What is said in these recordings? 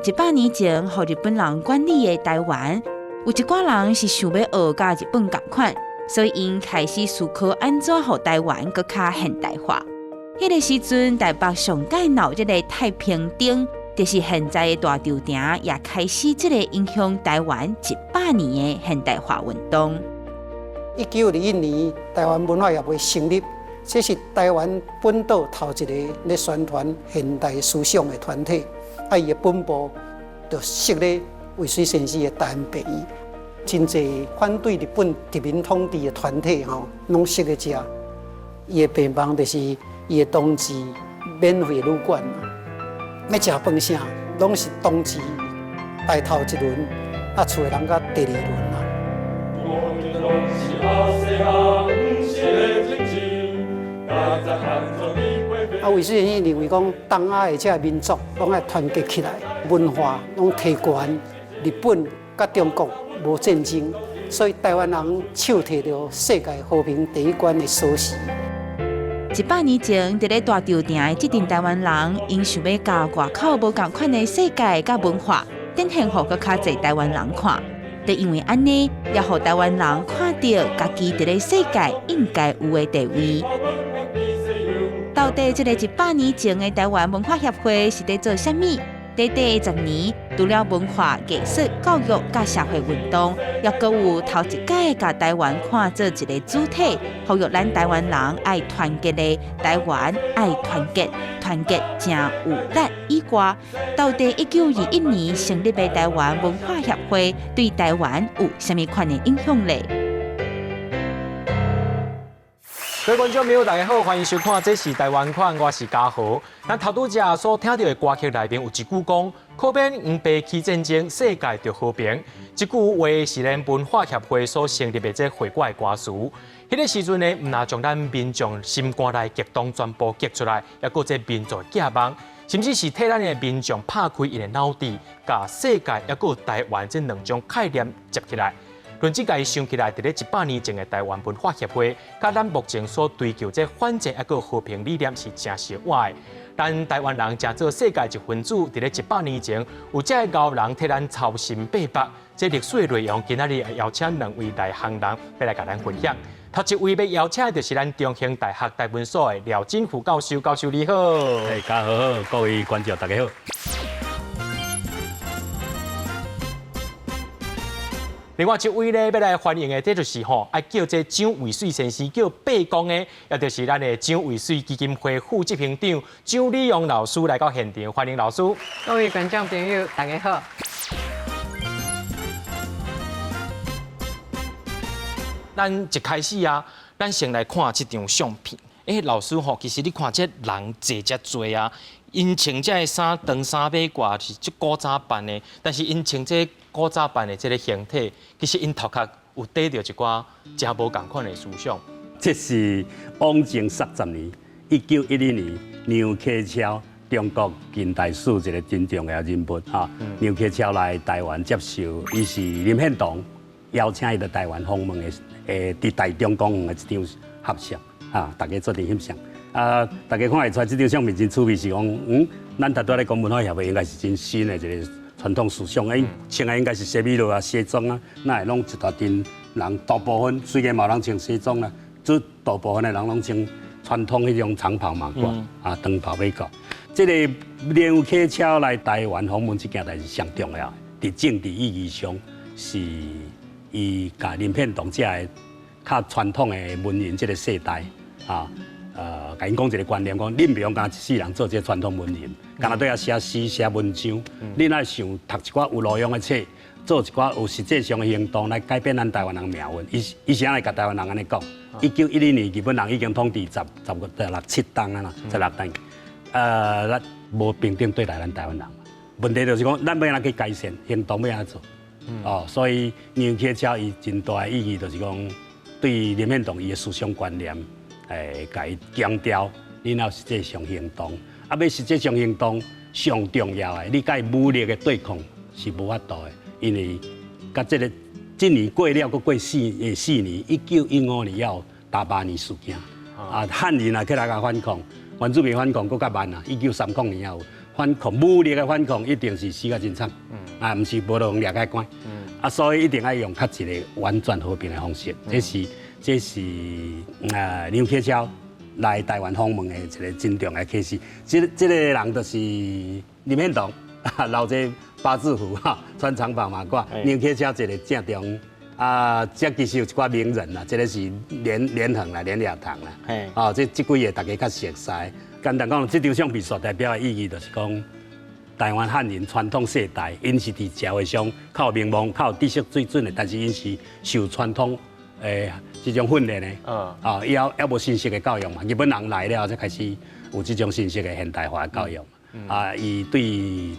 100年前，予日本人管理的台灣，有一寡人是想欲學佮日本仝款，所以𪜶開始思考按怎予台灣閣較現代化。彼個時陣，台北上蓋鬧熱的太平燈，就是現在的大稻埕，也開始這個影響台灣一百年的現代化運動。1921年，台灣文化協會成立，這是台灣本島頭一个咧宣傳現代思想的團體。啊，伊的本部就設咧渭水先生的大安病院，真濟反對日本殖民統治的團體吼，攏設咧遮。伊的病房就是伊的同志免費旅館，欲食飯啥，攏是同志排頭一輪，啊，厝的人才第二輪啦。啊，渭水先生認為講，東亞的這个民族攏愛團結起來，文化攏提懸。日本佮中國無戰爭，所以台灣人手提著世界和平第一關的鎖匙。100年前，佇咧大稻埕的這陣台灣人，𪜶想欲共外口無仝款的世界佮文化，展現予閣較濟台灣人看。就因為按呢，也予台灣人看著家己佇咧世界應該有的地位。到底這个100年前的台灣文化協會是佇做啥物？短短10年，除了文化、藝術、教育佮社會運動，也閣有頭一擺共台灣看做一个主體，呼籲咱台灣人愛團結的台灣愛團結，團結誠有力以外，到底1921年成立的台灣文化協會對台灣有啥物款的影響力？各位觀眾朋友，大家好，歡迎收看《這是台灣款》，我是嘉豪。咱頭拄才所聽著的歌曲內面有一句講：可免黃白起戰爭，世界就和平。這句話是咱文化協會所成立的這會館的歌詞。彼个時陣呢，毋但將咱民眾心肝內激動全部激出來，抑閣這民族寄望，甚至是替咱的民眾拍開𪜶的腦袋，共世界抑閣台灣這兩種概念接起來。論這共伊想起來，佇咧100年前的台灣文化協會，佮咱目前所追求這反戰抑閣和平理念是誠相倚的。咱台灣人誠做世界一分子，佇咧一百年前有這个𠢕人替咱操心擘腹，這歷史的內容，今仔日邀請兩位內行人欲來共咱分享。頭一位欲邀請的就是咱中興大學台文所的廖錦富教授，教授你好。哎，家好，各位觀眾大家好。另外一位咧，欲來歡迎的，這就是吼，愛叫這蔣渭水先生，叫伯公的，也就是咱的蔣渭水基金會副執行長蔣理榮老師來到現場，歡迎老師。各位觀眾朋友，大家好。咱一開始啊，咱先來看這張相片。欸，老師吼，其實你看這人坐遮濟啊，𪜶穿這个衫長衫馬褂是足古早範的，但是𪜶穿這古早範的這个形體，其實𪜶頭殼有綴著一寡誠無仝款的思想。這是往前30年，1912年，梁啟超，中國近代史一個真重要人物哈。梁啟超來台灣接受，伊是林獻堂邀請伊來台灣訪問的，佇台中公園的一張合照。啊！大家做陣翕相，啊！大家看會出來這張相片真趣味，是講，咱頭拄仔咧講文化協會應該是真新的一個傳統思想，𪜶穿的應該是西米露啊、西裝啊，哪會攏一大陣人，大部分雖然嘛有人穿西裝啦，這大部分的人攏穿傳統彼種長袍馬褂，啊，長袍馬褂。這个梁啟超來台灣訪問這件代誌上重要的，佇政治意義上是伊共林獻堂這个較傳統的文人這个世代。啊，共𪜶講一个觀念，講恁袂用干焦一世人做這个傳統文人，干焦對遐寫詩寫文章，恁愛想讀一寡有路用的冊，做一寡有實際上的行動來改變咱台灣人命運。伊伊是按呢共台灣人按呢講。1912年，日本人已經統治十十個十六七冬啊啦，16冬，咱無平等對待咱台灣人。問題就是講，咱欲按怎去改善，行動欲按怎做？哦，所以梁啟超伊真大的意義就是講，對林獻堂伊的思想觀念。會共伊強調，你若有實際上行動，啊，欲實際上行動上重要的，你佮伊武力的對抗是無法度的，因為佮這个這年過了，閣過四年，1915年有大壩尼事件，啊，漢人也起來共反抗，原住民反抗閣較慢啊，1930年也有，反抗武力的反抗，一定是死甲真慘，啊，毋是無路掠開關，啊，所以一定愛用較一个婉轉和平的方式，這是梁啟超來台灣訪問的一個真重要的啟示。這個人就是林獻堂，留這八字鬍哈，穿長袍馬褂。梁啟超一個正中啊，這其實有一寡名人啦，這个是連橫啦、連雅堂啦，啊，這幾个大家較熟悉。簡單講，這張相片所代表的意義就是講，台灣漢人傳統世代，𪜶是佇社會上較有名望、較有知識水準的，但是𪜶是受傳統這種訓練的，啊，伊猶無新式的教育嘛。日本人來了才開始有這種新式的現代化的教育。啊，伊對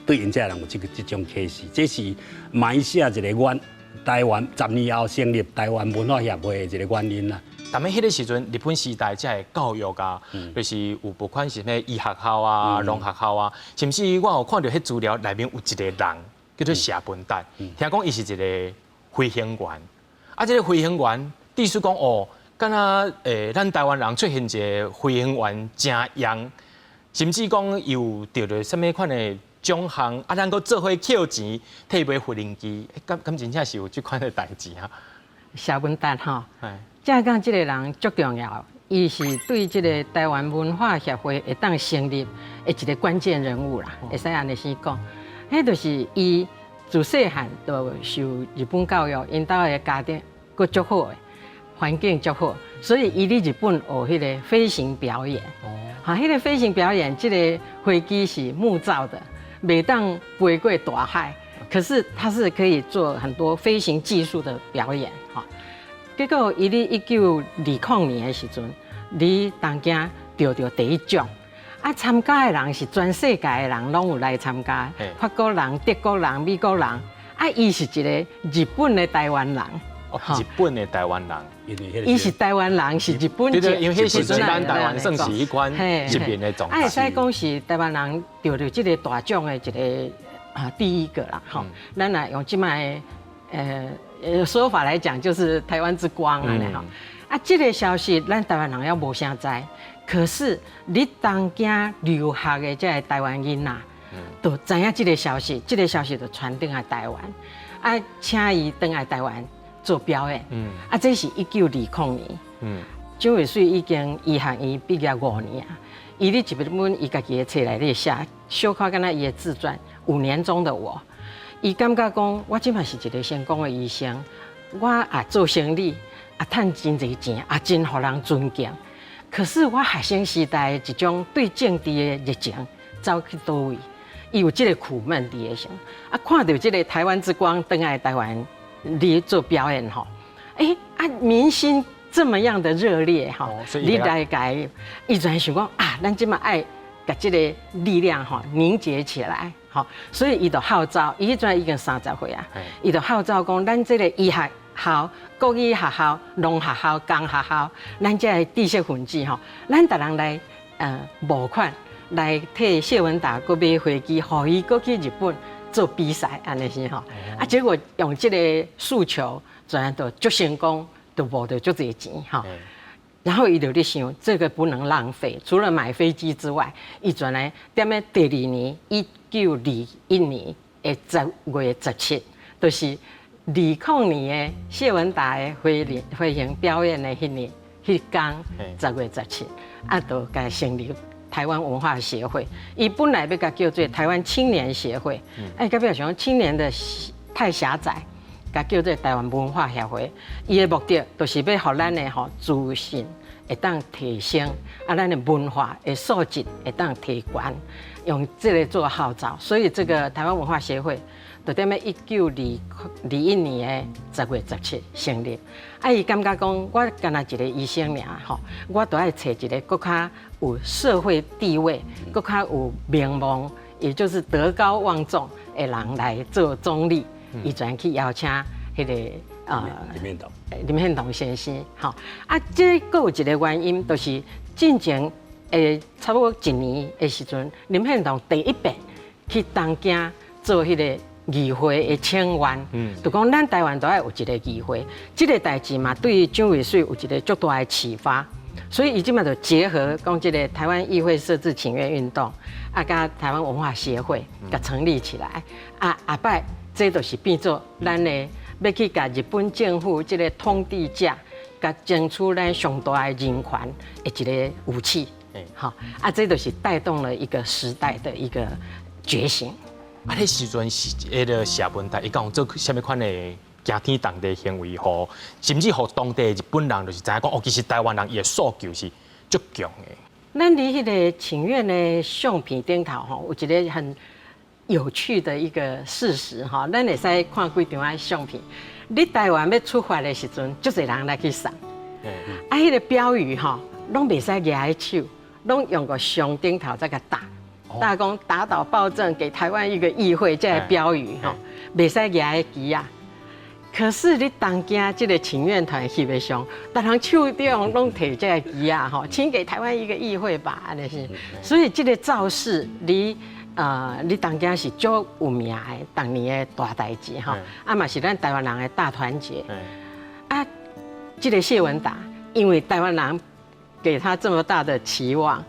𪜶這人有這種啟示，這是埋下一個原台灣10年後成立台灣文化協會的一個原因啦。但係彼个時陣，日本時代這个教育啊，就是有不管是咩醫學校啊、農學校啊，甚至我有看著彼資料內面有一個人叫做謝文達，聽講伊是一个飛行員。啊，這个飛行員，意思講哦，敢若咱台灣人出現一个飛行員誠樣，甚至講有得著啥物款的獎項，啊，咱閣做伙抾錢替買飛行機，敢真正是有這款的代誌啊？謝文達吼。正講這个人足重要，伊是對這个台灣文化協會會當成立的一个關鍵人物啦，會使按呢先講。彼就是伊自細漢就受日本教育，𪜶兜的家庭閣足好的，環境足好，所以伊佇日本學彼个飛行表演。哈，彼个飛行表演，這个飛機是木造的，袂當飛過大海，可是它是可以做很多飛行技術的表演，哈。結果，伊佇1920年的時陣，佇東京得著第一獎。啊，參加的人是全世界的人攏有來參加，法國人、德國人、美國人。啊，伊是一个日本的台灣人。哦，日本的台灣人。伊是台灣人，是日本籍。對對，因為彼時陣咱台灣算是彼款殖民的狀態。啊，會使講是台灣人得著這个大獎的一个啊第一個啦。吼，咱若用這擺說法來講，就是台灣之光啊！吼，啊，這个消息咱台灣人猶無啥知，可是佇東京留學的這个台灣囡仔，都知影這个消息，這个消息就傳轉來台灣，啊，請伊轉來台灣做表演。啊，這是1920年。蔣渭水已經醫學院畢業5年啊，伊佇一本伊家己的冊內底寫，小可敢若伊的自傳《五年中的我》。伊感覺講，我這擺是一个成功的醫生，我也做生理，也趁真濟錢，也真予人尊敬。可是我學生時代的一種對政治的熱情走去佗位？伊有這个苦悶佇个時，啊，看著這个台灣之光轉來台灣來做表演吼，欸，啊，民心這麼樣的熱烈吼，你來共，伊就想講啊，咱這擺愛共這个力量吼凝結起來。吼，所以伊就號召，伊彼陣已經30歲啊，伊就號召講，咱這个醫學校、國語學校、農學校、工學校，咱這个知識分子吼，咱逐人來募款來替謝文達閣買飛機，予伊閣去日本做比賽，按呢是吼。啊，結果用這个訴求，自然就足成功，就募著足濟錢吼。然後伊就咧想，這个不能浪費，除了買飛機之外，伊轉來踮咧第二年，1921年的10月17，就是20年的謝文達的飛行表演的彼年，彼工10月17，啊，就共成立台灣文化協會。伊本來欲共叫做台灣青年協會，哎，到尾想青年的太狹窄，共叫做台灣文化協會。伊的目的就是欲予咱的吼自信會當提升，啊，咱的文化的素質會當提懸，用這个做號召。所以這个台灣文化協會就踮咧1921年的10月17成立。啊，伊感覺講，我干焦一个醫生爾吼，我都愛揣一个閣較有社會地位、閣較有名望，也就是德高望重的人來做總理。伊轉去邀請彼个林獻堂，林獻堂先生，吼啊，這閣有一个原因，就是進前差不多一年的時陣，林獻堂第一遍去東京做彼个議會的請願，就講咱台灣都愛有一个議會，這个代誌嘛，對蔣渭水有一个足大的啟發。所以伊這擺就結合講這个台灣議會設置請願運動，啊，佮台灣文化協會共成立起來，啊，後擺這就是變做咱的欲去共日本政府這个統治者，共爭取咱上大的人權的一个武器。吼，啊，這就是帶動了一個時代的一個覺醒。啊，彼時陣是彼个謝文達，伊敢有做啥物款的驚天動地行為，予甚至予當地日本人就是知影講，哦，其實台灣人伊的訴求是足強的。咱佇彼个請願的相片頂頭吼，有一个很有趣的一個事實吼，咱會使看幾張仔相片。你台灣欲出發的時陣，足濟人來去送。啊，彼个標語吼，攏袂使舉佇手，攏用個相頂頭再共打。大講打倒暴政，給台灣一個議會，這個標語吼，袂使舉佇旗仔。可是你東京這个請願團翕的相，逐人手中攏提這個旗仔吼，請給台灣一個議會吧，按呢是。所以這个造勢，你東京是足有名的，當年的大代誌吼，啊嘛是咱台灣人的大團結。啊，這个謝文達，因為台灣人給他這麼大的期望，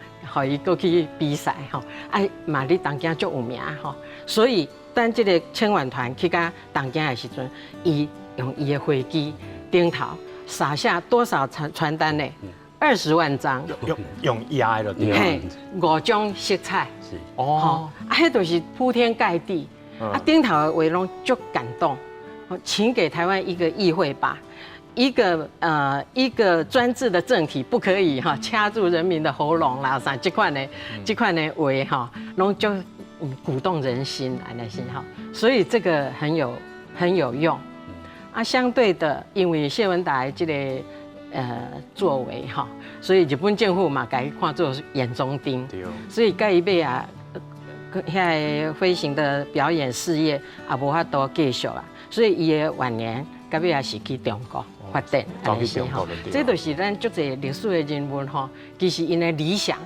予伊閣去比賽吼，啊嘛佇東京足有名吼，所以當這个請願團去到東京的時陣，伊用伊的飛機頂頭撒下多少傳單呢？20萬張，用壓的對。嘿，五種色彩，是哦，啊，彼就是鋪天蓋地，啊，頂頭的話攏足感動，請給台灣一個議會吧。一個專制的政體不可以哈掐住人民的喉嚨啦，啥這款的話哈，攏就鼓動人心按呢是哈，所以這個很有用。啊，相對的，因為謝文達這個作為哈，所以日本政府嘛，共伊看做眼中釘，所以佮伊尾啊，遐个飛行的表演事業也無法度繼續啊，所以伊的晚年，到尾也是去中國發展，按呢是吼，這就是咱足濟歷史的人物吼，其實𪜶的理想，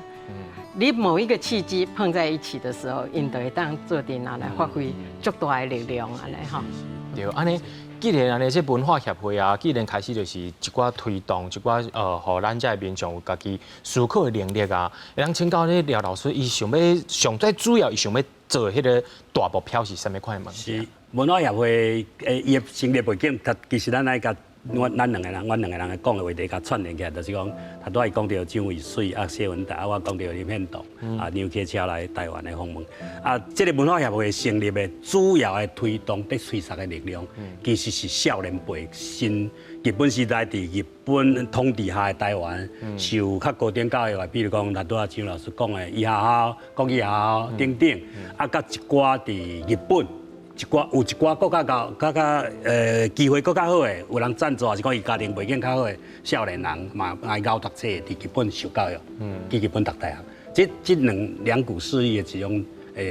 你某一個契機碰在一起的時候，𪜶就會當做陣啊來發揮足大的力量按呢吼。對，按呢，既然按呢，這文化協會啊，既然開始就是一寡推動一寡予咱遮的民眾有家己思考的能力啊，會當請教咧廖老師，伊想欲上最主要，伊想欲做彼个大目標是啥物款的物件？是文化協會的伊的成立背景，其實咱愛共阮兩個人講的話題共串聯起來，就是講，頭拄仔伊講著蔣渭水啊、謝文達啊，我講著林獻堂啊、梁啟超來台灣的訪問啊，這个文化協會成立的主要的推動、咧催促的力量，其實是少年輩新日本時代佇日本統治下的台灣，受較高等教育的，比如講，頭拄仔蔣老師講的醫學校、國語學校等等，啊，佮一寡佇日本。一寡有一寡閣較較較較機會閣較好的，有人贊助，還是講伊家庭背景較好的少年人，嘛愛𠢕讀冊，佇日本受教育，去日本讀大學。這兩股勢力的一種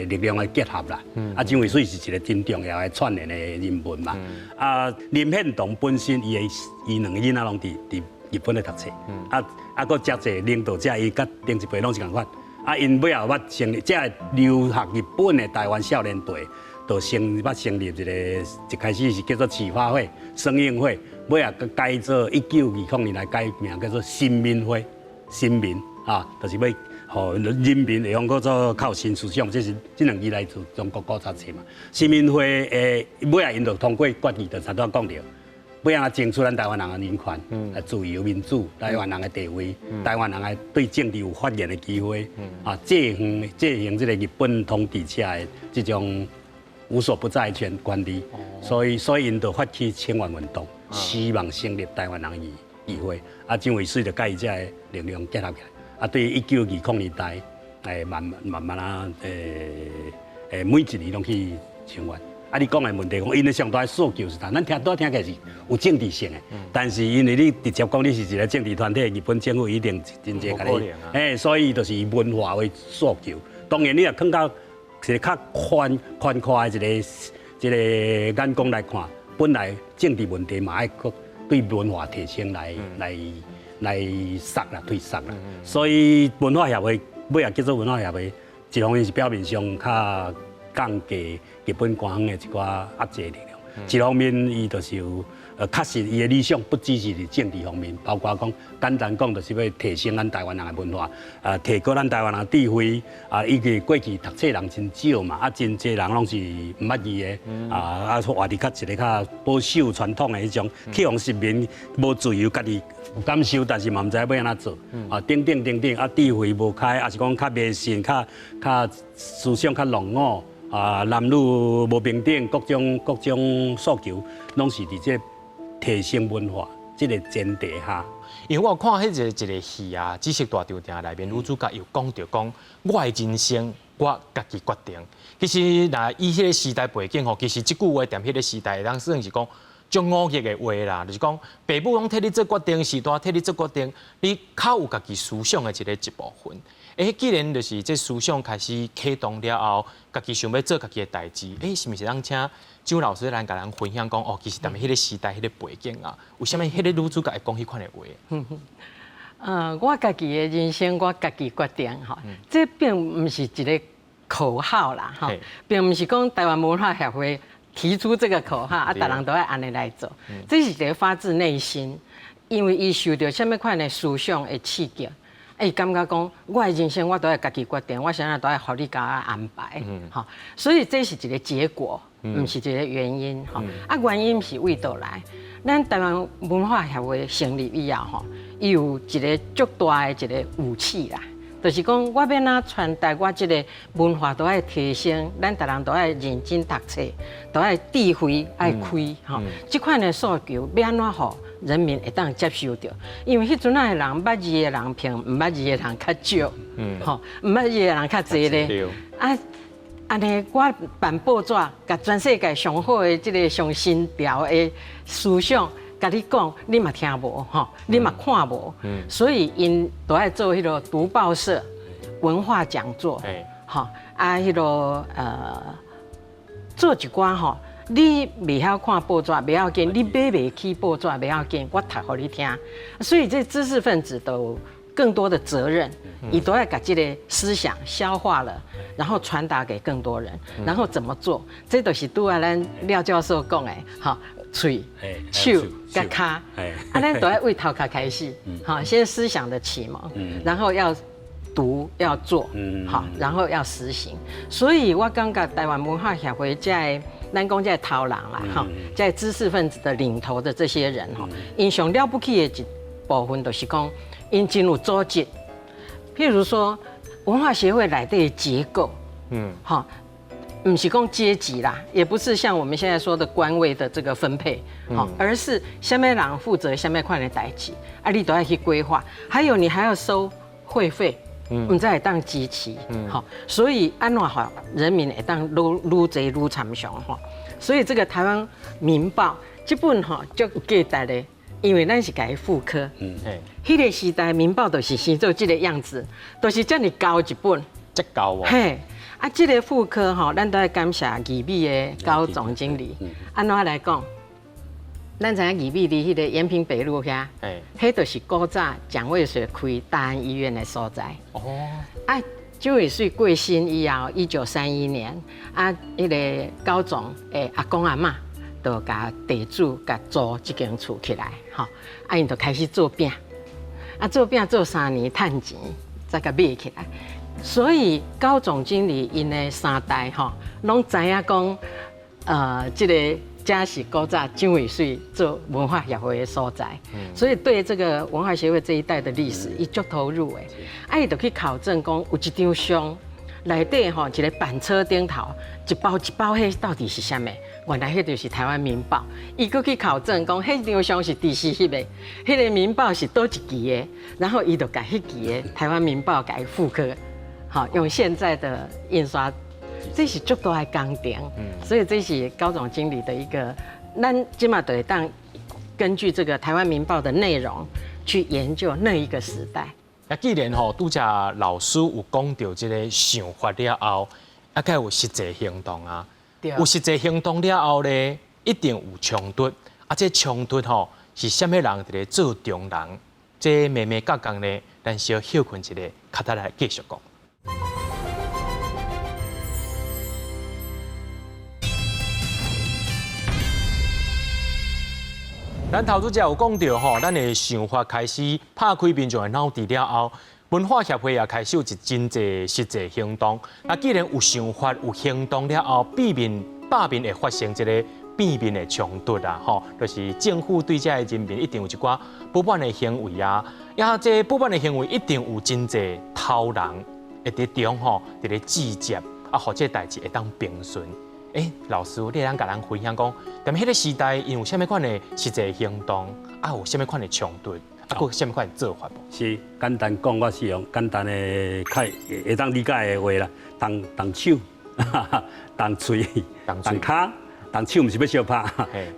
力量的結合啦。啊，蔣渭水是一个真重要的串聯的人物嘛。啊，林獻堂本身伊的伊兩个囡仔攏佇日本咧讀冊。啊啊，閣遮濟領導者，伊佮頂一輩攏是仝款。啊，𪜶尾後捌成立，這个留學日本的台灣少年輩。就成捌成立一个，一開始是叫做啟發會、生應會，尾仔閣改做1920年來改名叫做新民會、新民啊，就是欲予人民會用閣做較有新思想，這是這兩字來自中國古早冊嘛。新民會的尾仔𪜶就通過決議，就頭拄仔講著，欲按怎爭取咱台灣人的人權、自由民主、台灣人的地位、台灣人的對政治有發言的機會，啊，制衡制衡這个日本統治者的這種無所不在權權力，所以𪜶就發起請願運動，希望成立台灣人議會。啊，蔣渭水就佮伊這个力量結合起來。啊，對1920年代，慢慢慢啊，每一年攏去請願。啊，你講的問題講，𪜶的上大的訴求是啥？咱聽拄聽起來是有政治性的，但是因為你直接講你是一个政治團體，日本政府一定真濟共你，所以就是以文化為訴求。當然，你若囥較一個較寬闊的一個眼光來看，本來政治問題嘛愛閣對文化提升來殺啦、推殺啦。所以文化協會尾仔叫做文化協會，一方面是表面上較降低日本官方的一寡壓制力量，一方面伊就是有。確實，伊的理想不只是佇政治方面，包括講簡單講，就是欲提升咱台灣人的文化，提高咱台灣人智慧，啊，以及過去讀冊人真少嘛，啊，真濟人攏是毋捌字的，啊，活佇較一個較保守傳統的彼種，去予殖民無自由，家己有感受，但是嘛毋知欲按怎做，啊，等等等等，啊，智慧無開，抑是講較迷信，較較思想較落伍，啊，男女無平等，各種各種訴求，攏是佇這提升文化這個前提下，因為我看彼個一個戲啊，紫色大稻埕內面女主角有講著講，我的人生我家己決定。其實若以彼個時代背景吼，其實這句話踮彼個時代，當算是講足忤逆的話啦，就是講爸母攏替你做決定，時代替你做決定，你較有家己思想的一個一部分。欸，既然就是這思想開始啟動了後，家己想欲做家己的代誌，欸，是毋是通請蔣老師來共咱分享講？哦，其實踮彼個時代、彼個背景啊，為啥物彼個女主角會講彼款的話？我家己的人生我家己決定吼，這並毋是一個口號啦，吼，並毋是講台灣文化協會提出這個口號，啊，逐人都愛按呢來做，這是一個發自內心，因為伊受著啥物款的思想的刺激。伊感覺講，我的人生我都愛家己決定，我啥物都愛予你共我安排，吼，所以這是一個結果，毋是一個原因，吼。啊，原因是佗佗來？咱台灣文化協會成立以後，吼，伊有一個足大的一個武器啦，就是講我欲按怎傳達我這個文化都愛提升，咱逐人都愛認真讀冊，都愛智慧愛開，吼，這款的訴求欲按怎予人民會當接受著，因為彼陣仔的人捌字的人比毋捌字的人較少，吼，毋捌字的人較濟咧。啊，按呢我辦報紙，共全世界上好的這個上新潮的思想，共你講，你嘛聽無吼，你嘛看無，所以𪜶都愛做彼個讀報社文化講座，吼，啊，彼個做一寡吼。你袂曉看報紙，袂要緊；你買袂起報紙，袂要緊，我讀予你聽。所以這知識分子都更多的責任，伊都愛共這個思想消化了，然後傳達給更多人。然後怎麼做？這都是拄仔咱廖教授講的，吼，喙、手、佮跤，啊，咱都愛為頭殼開始，好，先思想的啟蒙，然後要讀要做，好，然後要實行。所以我感覺台灣文化協會在咱講這個頭人啦，吼，這知識分子的領頭的這些人吼，𪜶上了不起的一部分就是講，𪜶真有組織。譬如說，文化協會內底的結構，吼，毋是講階級啦，也不是像我們現在說的官位的這個分配，吼，而是啥物人負責啥物款的代誌，啊，你都愛去規劃，還有你還要收會費。毋才會當支持，吼，所以按怎予人民會當愈愈濟愈參詳吼，所以這個台灣民報這本吼足有價值的，因為咱是共伊復刻，彼個時代民報就是生做這個樣子，就是遮爾厚一本，遮厚哦，嘿，啊，這個復刻吼，咱都愛感謝義美的高總經理，按怎來講？咱知影義美佇彼個延平北路遐，彼就是古早蔣渭水開大安醫院的所在。哦，啊，蔣渭水過身以後，1931年，啊，彼個高總的阿公阿嬤就共地主共租這間厝起來，吼，啊，𪜶就開始做餅，啊，做餅做3年趁錢，才共買起來。所以高總經理𪜶的三代吼，攏知影講，這個。遮是古早蔣渭水做文化協會的所在，所以對這個文化協會這一代的歷史，伊足投入的。啊，伊就去考證講，有一張相內底吼，一個板車頂頭一包一包，彼到底是啥物？原來彼就是台灣民報。伊閣去考證講，彼張相是佇時翕的，彼個民報是佗一期的，然後伊就共彼期的台灣民報共伊復刻，好，用現在的印刷。這是足大的工程，所以這是高總經理的一個，咱這馬就會當根據這個台灣民報的內容去研究那一個時代。啊，既然吼拄才老師有講著這個想法了後，啊，該有實際行動啊，有實際行動了後咧，一定有衝突。啊，這衝突吼是啥物人佇咧做中人？這眉眉角角咧，咱小歇睏一下，較等來繼續講。咱頭拄才有講著吼，咱的想法開始拍開民眾的腦袋了後，文化協會也開始有一真濟實際行動。那既然有想法、有行動了後，避免罷免會發生這个變面的衝突啊，吼，就是政府對這个人民一定有一寡不滿的行為啊，呀，這不滿的行為一定有真濟頭人會佇中吼，佇咧指責啊，予這个代誌會當平順。欸，老師，你會當共咱分享講，踮彼个時代，𪜶有啥物款的實際行動，啊，有啥物款的衝突，啊，閣有啥物款的做法無？是簡單講，我是用簡單的較會當理解的話啦，動動手、動喙、動跤、動手，毋是欲相拍，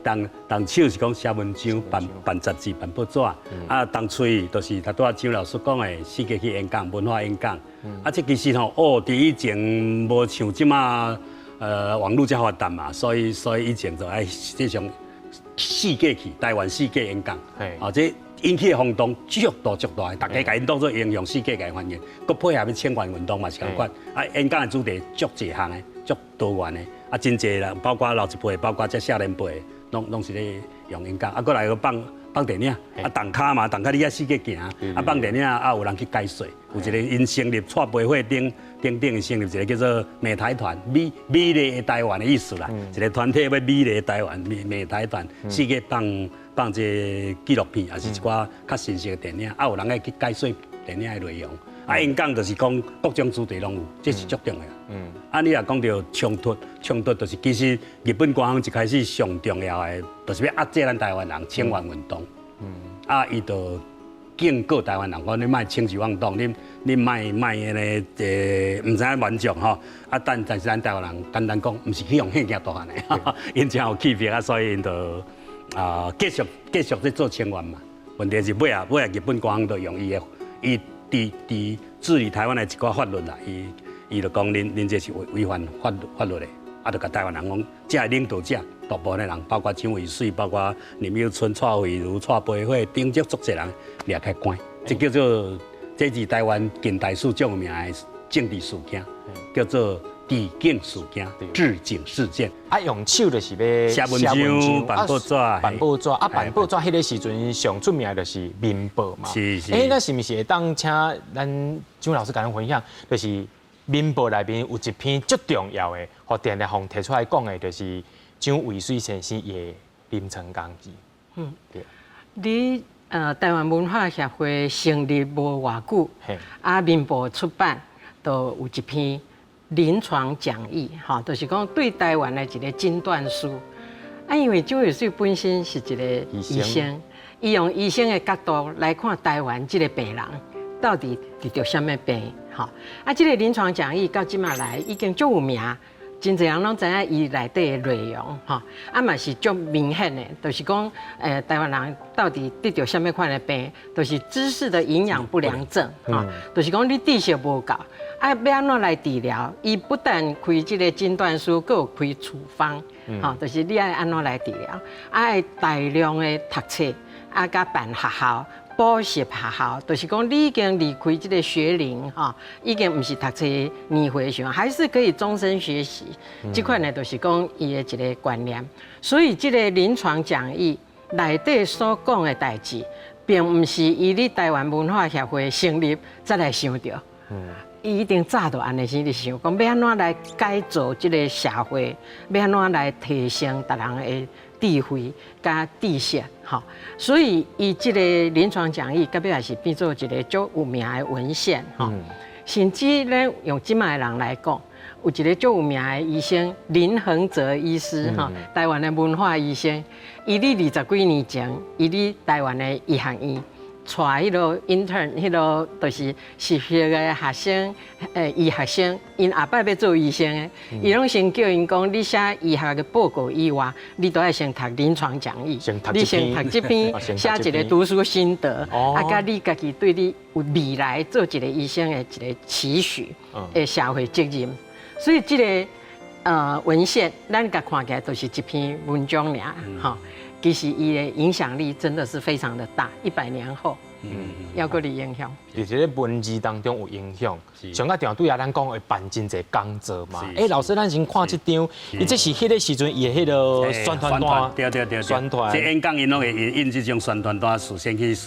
動動手是講寫文章、辦辦雜誌、辦報紙，啊，動喙就是頭拄仔張老師講的，四界去演講、文化演講。啊，這其實吼，哦，佇以前無像這馬。網路遮發達嘛，所以以前就愛實際上四界去台灣四界演講，啊，這引起的轟動足大足大，大家共𪜶當做英雄，世界共歡迎，閣配合欲請願運動嘛是仝款，啊，演講的主題足濟項的，足多元的，啊，真濟人，包括老一輩，包括這少年輩，攏是咧用演講，啊，閣來閣放放電影，啊，動跤嘛，動跤你愛四界行，啊，放電影啊，有人去解說，有一个𪜶成立蔡培慧等等等成立一个叫做美台團，美美麗的台灣的意思啦，一个團體欲美麗的台灣，美美台團，四界放放這個紀錄片，抑是一寡較新式的電影，啊，有人愛去解說電影的內容，啊，演講就是講各種主題攏有，這是足重要。啊，你若講著衝突，衝突就是其實日本官方一開始上重要的，就是欲壓制咱台灣人請願運動。啊，伊就警告台灣人講，你莫輕舉妄動，你你莫莫按呢，毋知影滿足吼。啊，但是咱台灣人簡單講，毋是去予嚇驚大漢的，𪜶真有氣魄啊，所以𪜶就啊繼續繼續咧做請願嘛。問題是尾仔尾仔日本官方就用伊的伊佇佇治理台灣的一寡法律啦，伊伊就講恁恁這是違違反法法律的，啊，就共台灣人講，這个領導者大部分的人，包括蔣渭水，包括林右春、蔡惠如、蔡培慧等這足濟人掠去關，這叫做這是台灣近代史最有名的政治事件，叫做治警事件、治警事件。啊，用手就是欲寫文章、辦報紙、辦報紙啊，辦報紙彼个時陣上出名的就是民報嘛。是是。欸，那是毋是會當請咱張老師共咱分享，就是民報內面有一篇足重要的，予定定予提出來講的，就是蔣渭水先生的臨床工具。對。你台灣文化協會成立無偌久，啊，民報出版就有一篇臨床講義，吼，就是講對台灣的一個診斷書。啊，因為蔣渭水本身是一個醫生，伊用醫生的角度來看台灣這個病人到底得著啥物病，吼。啊，這個臨床講義到這馬來已經足有名，真濟人攏知影伊內底的內容，吼。啊嘛是足明顯的，就是講，台灣人到底得著啥物款的病，就是知識的營養不良症，吼，就是講你知識無夠。啊，欲按怎來治療？伊不但開這個診斷書，閣有開處方，吼，就是你愛按怎來治療，愛大量的讀冊，啊，佮辦學校、補習學校，就是講你已經離開這個學齡，吼，已經毋是讀冊年歲時，還是可以終身學習。這款呢，就是講伊的一個觀念。所以這個臨床講義內底所講的代誌，並毋是伊佇台灣文化協會成立才來想著。伊一定早就按呢先佇想，講欲按怎來改造這个社會，欲按怎來提升逐人的智慧佮知識，吼。所以伊這个臨床講義，到尾也是變做一个足有名的文獻，吼。甚至咱用這馬的人來講，有一个足有名的醫生林恆澤醫師，吼，台灣的文化醫生，伊佇二十幾年前，伊佇台灣的醫學院帶彼个 intern，彼个就是實習的學生，醫學生，𪜶後擺欲做醫生的，伊攏先叫𪜶講，你寫醫學的報告以外，你都愛先讀臨床講義，你先讀這篇，寫一个讀書心得，啊，佮你家己對你未來做一个醫生的一个期許的社會責任。所以這个文獻，咱共看起來就是一篇文章爾，吼。其實伊的影響力真的是非常的大。100年後。猶閣佇影響。就是咧文字當中有影響，上較重要對啊，咱講會辦真濟講座嘛。欸，老師，咱先看這張，伊這是彼個時陣伊的彼個宣傳單，對對對，宣傳。這演講𪜶攏會印這種宣傳單，事先去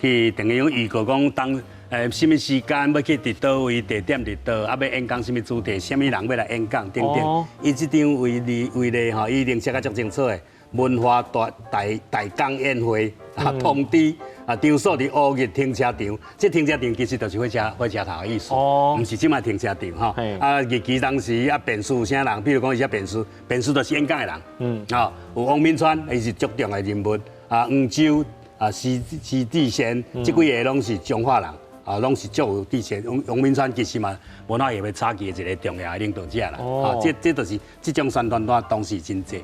去等於講預告講當啥物時間欲去佇佗位，地點佇佗，啊欲演講啥物主題，啥物人欲來演講等等。伊這張為例為例吼，伊已經寫甲足清楚的。文化大大大講演會啊，通知啊，場所佇烏日停車場，這停車場其實就是火車頭的意思，毋是這擺停車場吼。啊，日期當時啊，辯士有啥人？比如講伊寫辯士，辯士就是演講的人。啊，有王銘川，伊是足重要的人物。啊，黃洲啊，施施志賢，這幾個攏是彰化人。啊，攏是足有志氣。王王銘川其實嘛，文化協會早期的一個重要的領導者啦。啊，這這就是這種宣傳單當時真濟。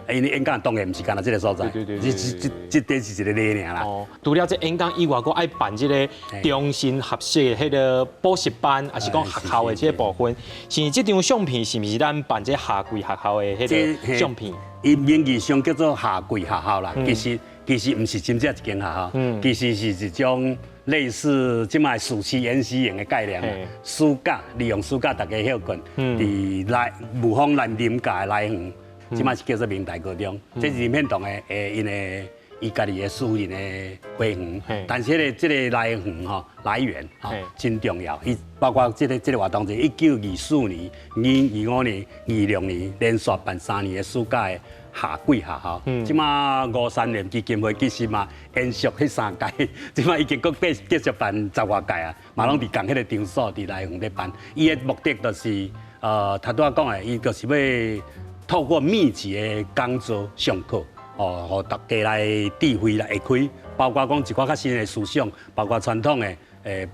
因為演講當然毋是干焦這個所在。這這這這是一個例爾啦。哦，除了這演講以外，閣愛辦這個終身學習的彼個補習班，抑是講學校的這個部分。是這張相片是毋是咱辦這夏季學校的彼個相片？伊名義上叫做夏季學校啦，其實其實毋是真正一間學校，其實是一種類似這擺暑期研習營的概念，暑假利用暑假大家歇睏，佇來霧峰南林家的來園，這擺是叫做明大高中，這是林獻堂的誒，𪜶的伊家己的私人的花園，但是這個這個來園吼來源吼真重要，伊包括這個這個活動是1924年、2、25年、26年連續辦3年的暑假的夏季學校，這擺吳三連基金會其實嘛延續彼三屆，這擺已經閣繼繼續辦十外屆啊，嘛攏佇仝彼個場所佇來園咧辦。伊的目的就是，頭拄仔講的，伊就是欲透過密集的講座上課，哦，予大家來智慧來下開，包括講一寡較新的思想，包括傳統的，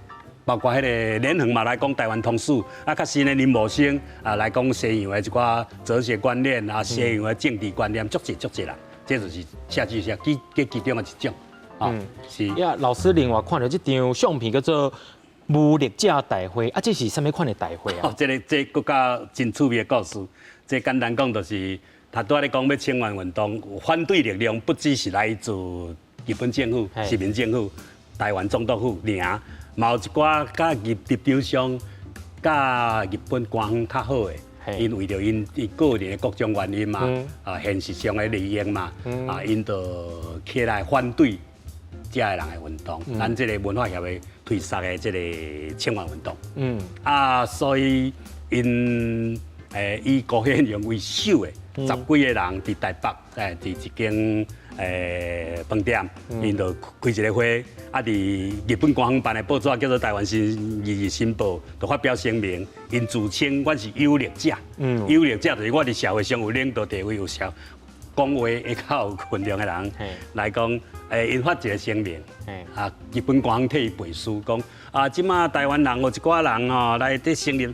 包括彼個連橫嘛來講台灣通史，啊，較新的林茂生啊來講西洋的一寡哲學觀念啊，西洋的政治觀念，足濟足濟啦，這就是設計寫其其其中的一種，啊，是。呀，老師另外看著這張相片叫做無力者大會，啊，這是啥物款的大會啊？這個這閣較真趣味的故事，這簡單講就是，頭拄仔咧講欲請願運動，反對力量不只是來自日本政府、殖民政府、台灣總督府爾。嘛有一寡佮立立場上，佮日本官方較好的，𪜶為著𪜶伊個人的各種原因嘛，啊現實上的利益嘛，啊𪜶就起來反對遮的人的運動，咱這個文化協會推捒的這個請願運動。啊，所以𪜶以高顯榮為首的十幾個人佇台北，佇一間飯店，𪜶就開一個會，啊，佇日本官方辦的報紙叫做《台灣新日日新報》，就發表聲明，𪜶自稱阮是有力者，有力者就是我佇社會上有領導地位，有社講話會較有分量的人來講，𪜶發一個聲明，啊，日本官方替伊背書，講啊，這馬台灣人有一寡人吼來佇承認，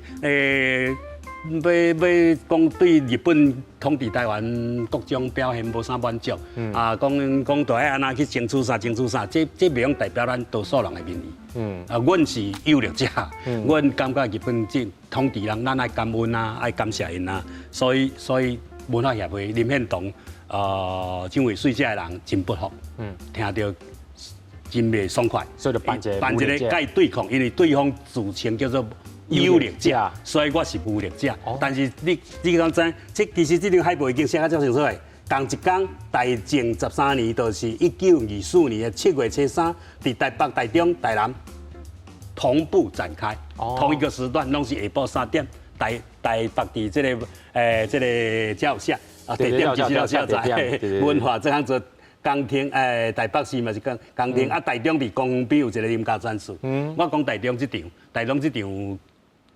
欲欲講對日本統治台灣各種表現無啥滿足，啊，講講著愛按怎去爭取啥爭取啥，這這袂用代表咱多數人的民意。啊，阮是有力者，阮感覺日本這統治人，咱愛感恩啊，愛感謝𪜶啊，所以所以文化協會林獻堂，蔣渭水這个人真不服，聽著真袂爽快，所以就辦一個辦一個佮伊對抗，因為對方自稱叫做有力者，所以我是無力者。但是你你敢知？這其實這張海報已經寫甲足清楚的。仝一工，大正十三年，就是1924年的7月初3，佇台北、台中、台南同步展開，同一個時段，攏是下晡3點。台台北佇這個這個才有寫，啊，地點其實有寫在文化這項做江廳，台北市嘛是江江廳，啊，台中佇公園邊有一個林家展示。我講台中這場，台中這場。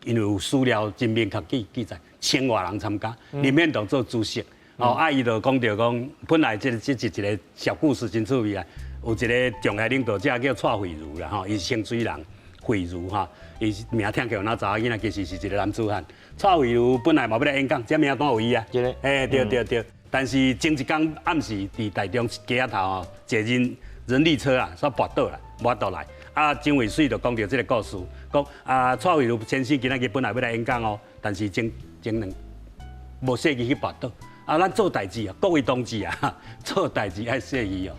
因為有史料真明確記記載，千外人參加，林獻堂做主席。哦，啊，伊就講著講，本來這這是一個小故事，真趣味啊。有一個重要領導者叫蔡惠如啦，吼，伊是清水人，惠如哈，伊名聽起來若查某囡仔，其實是一個男子漢。蔡惠如本來嘛欲來演講，這名單有伊啊。欸，對對對。但是前一工暗時佇台中街仔頭吼，坐人人力車啊，煞跋倒啦，無法度來。啊，蔣渭水就講著這個故事，講啊，蔡惠如先生今仔日本來欲來演講哦，但是前前兩無細意去跋倒。啊，咱做代誌啊，各位同志啊，做代誌愛細意哦。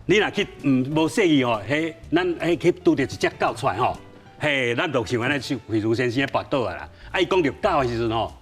你若去毋無細意吼，彼咱彼去拄著一隻狗出來吼，嘿，咱就像按呢，惠如先生跋倒啊啦。啊，伊講著狗的時陣吼，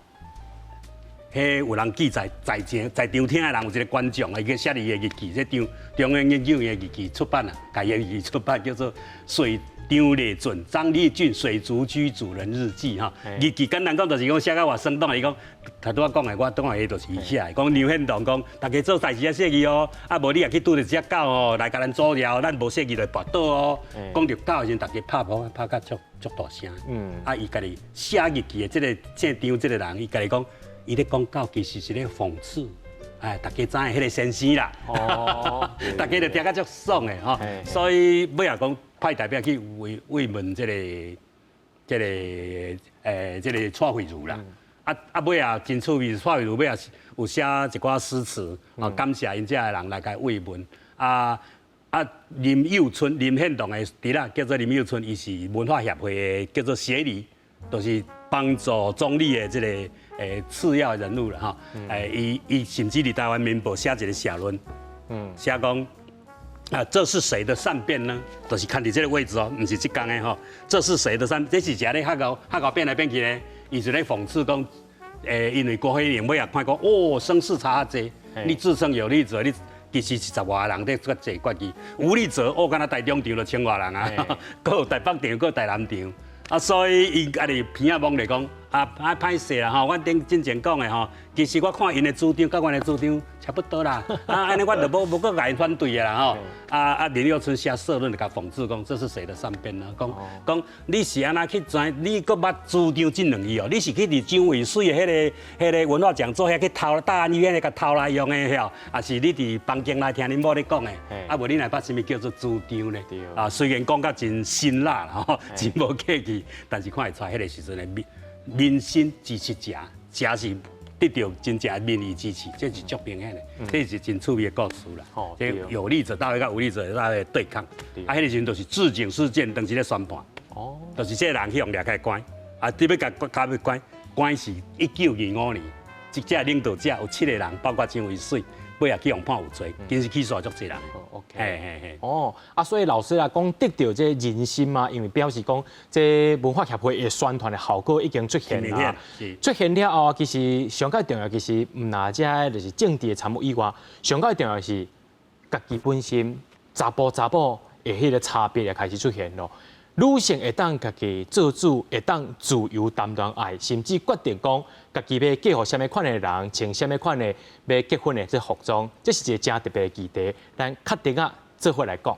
彼有人記載在場在場聽的人有一個觀眾啊，伊去寫伊的日記，這張中央研究院的日記出版啊，共伊的日記出版叫做《水張麗準張麗俊水族居主人日記》吼，日記簡單講就是講寫甲偌生動，伊講頭拄仔講的，我當下就是伊寫的，講梁獻堂講，逐家做代誌愛細膩哦，啊無你若去拄著一隻狗哦，來共咱阻撓，咱無細膩就會跋倒哦。講著狗的時陣，逐家拍噗拍甲足足大聲。啊，伊家己寫日記的這个姓張這个人，伊家己講，伊咧講狗其實是咧諷刺。哎，逐家知影彼个先生啦，逐家就聽甲足爽的吼，所以尾仔講派代表去慰慰問這个、這个、這个蔡惠如啦。啊啊，尾仔真趣味，蔡惠如尾仔有寫一寡詩詞，啊，感謝𪜶遮的人來共慰問。啊啊，林幼春、林獻堂的弟仔叫做林幼春，伊是文化協會的叫做協理，就是幫助總理的這个次要人物啦吼。伊伊甚至佇台灣民報寫一個社論，寫講啊，這是誰的善變呢？就是看佇這个位置哦，毋是這工的吼。這是誰的善？這是誠咧較𠢕較𠢕變來變去咧，伊就咧諷刺講，因為郭飛龍尾仔看講，哦，聲勢差較濟，你自稱有力者，你其實是十外個人咧做決議，無力者哦，敢若台中場就千外人啊，閣有台北場，閣有台南場。啊，所以伊家己鼻仔摸咧講，啊，啊歹勢啦吼，阮頂進前講的吼，其實我看𪜶的主張佮阮的主張差不多啦，啊，按呢我就無無閣共𪜶反對的啦吼。啊啊，林幼春寫社論就共諷刺講，這是誰的善變呢？講講你是按怎去知？你閣捌主張這兩字哦？你是去佇蔣渭水的彼个彼个文化講座遐去偷大安醫院共偷來用的吼？抑是你佇房間內聽恁某咧講的？啊，無你若捌啥物叫做主張呢？啊，雖然講甲真辛辣吼，真無客氣，但是看會出來彼个時陣的民民心支持者，誠是得著真正民意支持，這是足明顯的，這是真趣味的故事啦。這有力者大會佮無力者大會對抗，啊，彼个時陣就是治警事件當時咧宣判，就是這個人去予掠開關，啊，得欲共共欲關，關是1925年，這這領導者有七個人，包括蔣渭水。尾仔去予判有罪，其實起訴足濟人。 OK，嘿嘿嘿。哦，啊，所以老師啊，講得著這人心嘛，因為表示講這文化協會的宣傳的效果已經出現啦。出現了後，其實上蓋重要，其實毋但這就是政治的參與以外，上蓋重要是家己本身查埔查某的彼个差別也開始出現咯。女性會當家己做主，會當自由談戀愛，甚至決定講家己欲嫁予啥物款的人，穿啥物款的欲結婚的這服裝，這是一个誠特別的議題。咱確定啊，做伙來講。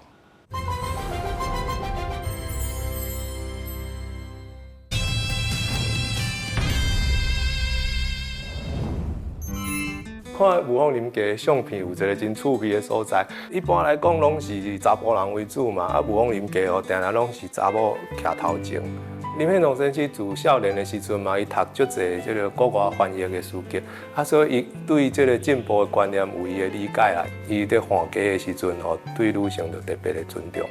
看霧峰林家的相片有一个真趣味的所在。一般來講，攏是查埔人為主嘛。啊，霧峰林家哦，定定攏是查某徛頭前。林獻堂先生自少年的時陣嘛，伊讀足濟這个國外翻譯的書籍，啊，所以伊對這个進步的觀念有伊的理解啦。伊佇換家的時陣吼，對女性就特別的尊重。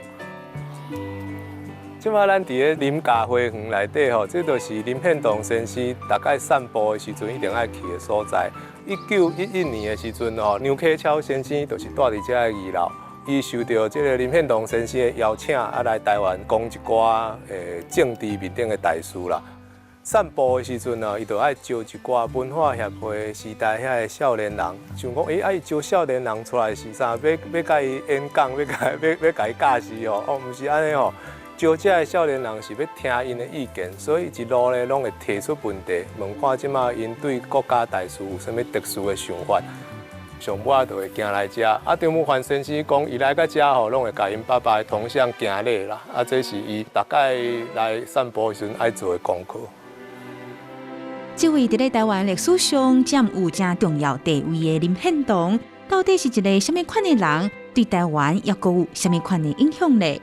這擺咱佇咧林家花園內底吼，這就是林獻堂先生逐擺散步的時陣一定愛去的所在。1911年的時陣吼，梁啟超先生就是住佇這个二樓，伊受著這个林獻堂先生的邀請，啊來台灣講一寡政治面頂的大事啦。散步的時陣啊，伊就愛招一寡文化協會時代遐个少年人，想講，欸，啊伊招少年人出來是啥？欲欲共伊演講，欲共欲欲共伊教示哦？哦，毋是按呢吼。招這个少年人是欲聽𪜶的意見，所以一路咧攏會提出問題，問看這擺𪜶對國家大事有啥物特殊的想法。上尾仔就會行來遮，啊，張木凡先生講，伊來到遮吼，攏會共𪜶爸爸的銅像行禮啦。啊，這是伊逐擺來散步的時陣愛做的功課。這位佇咧台灣歷史上佔有誠重要地位的林獻堂，到底是一个啥物款的人？對台灣猶閣有啥物款的影響力？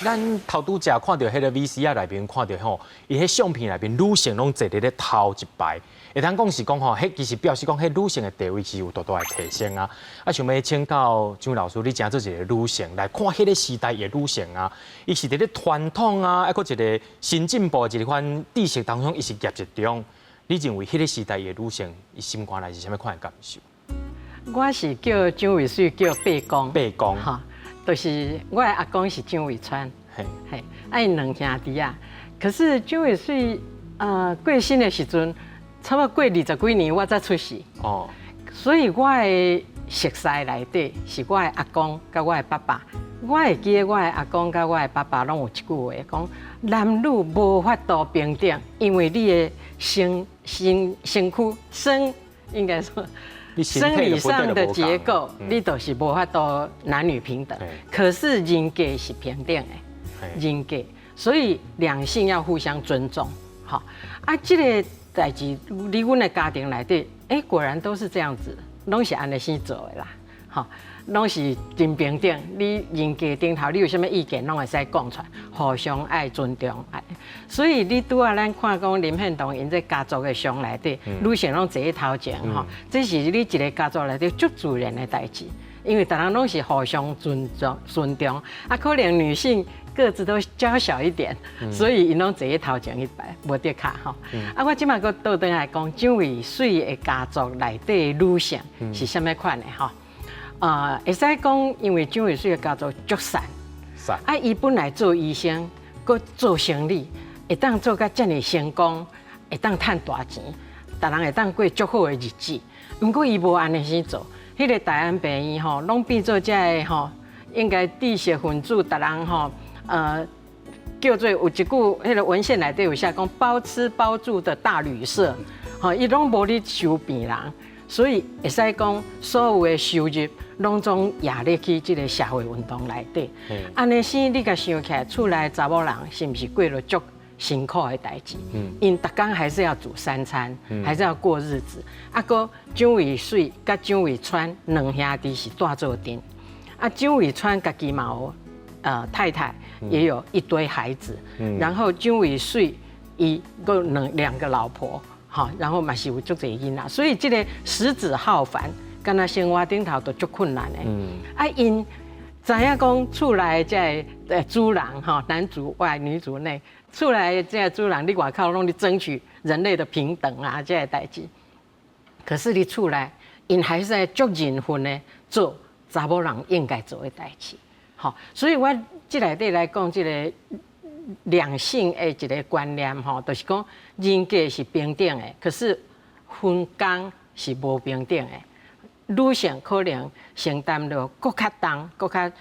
咱頭拄才看著彼个 VCR 內面看著吼，伊彼相片內面女性攏坐佇咧頭一排，會當講是講吼，彼其實表示講彼女性的地位是有大大的提升啊。啊，想欲請教張老師，你誠做一个女性來看彼个時代的女性啊，伊是佇咧傳統啊，抑閣一个新進步的一款知識當中，伊是夾一中。你認為彼个時代的女性，伊心肝內是啥物款的感受？我是叫蔣渭水叫伯公，伯公，哈，就是我的阿公是蔣渭川，嘿，啊𪜶兩兄弟仔，可是蔣渭水過身的時陣，差不多過二十幾年我才出世，所以我的熟似內底是我的阿公佮我的爸爸。我會記得我的阿公佮我的爸爸攏有一句話講：男女無法度平等，因為你的身軀生應該說生理上的結構，你都是無法度男女平等。可是人格是平等的，人格，所以兩性要互相尊重。好啊，這个代誌佇阮的家庭內底，欸，果然都是這樣子，攏是按呢生做的啦。吼，攏是真平等。你人格頂頭，你有啥物意見，攏會使講出來，互相愛尊重。所以你拄仔咱看講林獻堂𪜶這家族的相內底，女性攏坐佇頭前吼，這是你一个家族內底足自然的代誌，因為逐人攏是互相尊重、尊重。啊，可能女性個子都嬌小一點，所以𪜶攏坐佇頭前一排，無得卡吼。啊，我這擺閣倒轉來講，蔣渭水的家族內底的女性是啥物款的吼？啊，會使講，因為蔣渭水的家族足散，啊，伊本來做醫生，閣做生理，會當做甲遮爾成功，會當趁大錢，逐人會當過足好的日子。毋過伊無按呢生做，彼个大安病院吼，攏變做這个吼，應該知識分子，逐人吼，叫做有一句，彼个文獻內底有寫講包吃包住的大旅社，吼，伊攏無咧收病人。所以會使講，所有的收入攏總壓咧去這個社會運動內底。按呢生，你共想起來，厝內查某人是毋是過了足辛苦的代誌？𪜶逐工還是要煮三餐，還是要過日子。啊，閣蔣渭水佮蔣渭川兩兄弟是蹛做陣。啊，蔣渭川家己嘛有太太，也有一堆孩子。然後蔣渭水伊閣兩個老婆。吼，然後嘛是有足濟囡仔，所以這个食指浩繁，敢若生活頂頭都足困難的。啊，𪜶知影講厝內這个主人吼，男主外女主內，厝內這个主人佇外口攏咧爭取人類的平等啊，這个代誌。可是佇厝內，𪜶還是在足認份的做查某人應該做的代誌。吼，所以我這內底來講，這个兩性的一个觀念吼，就是講人格是平等的，可是分工是無平等的。女性可能承擔了閣較重、閣較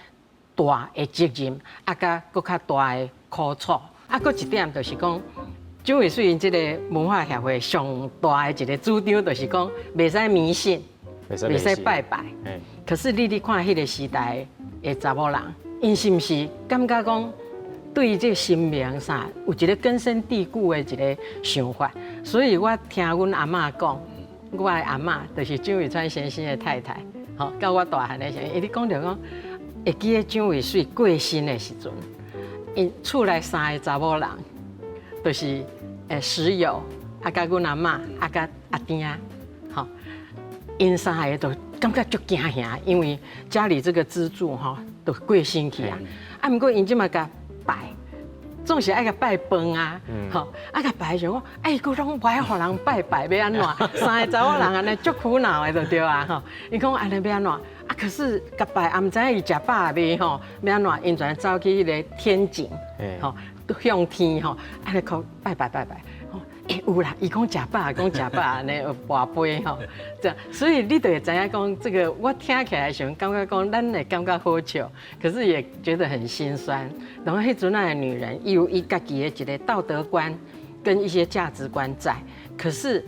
大的責任，啊，佮閣較大的苦楚。啊，閣一點就是講，蔣渭水𪜶這个文化協會上大的一个主張，就是講袂使迷信，袂使拜拜。可是你咧看彼个時代的查某人，𪜶是毋是感覺講對這个神明啥有一个根深蒂固的一个想法？所以我聽阮阿嬤講，我的阿嬤就是蔣渭川先生的太太，吼，到我大漢的時陣，伊咧講著講，會記得蔣渭水過身的時陣，𪜶厝內三个查某人，就是石友，啊，佮阮阿嬤，啊，佮阿丁，吼，𪜶三个都感覺足驚嚇，因為家裡這個支柱吼都過身去啊，啊，毋過𪜶這馬共拜，總是愛共拜飯啊，吼，啊共拜時講，哎，閣攏無愛予人拜拜，欲按怎？三个查某人按呢足苦惱的就對啊，吼。伊講按呢欲按怎？啊，可是共拜也毋知影伊食飽未吼，欲按怎？𪜶全走去彼个天井，吼，向天吼，按呢講拜拜拜拜。欸，有啦，伊講食飽，講食飽，按呢跋杯吼，這樣，所以你就會知影講這个，我聽起來時陣感覺講，咱會感覺好笑，可是也覺得很心酸。然後彼陣仔的女人，伊有伊家己的一个道德觀跟一些價值觀在，可是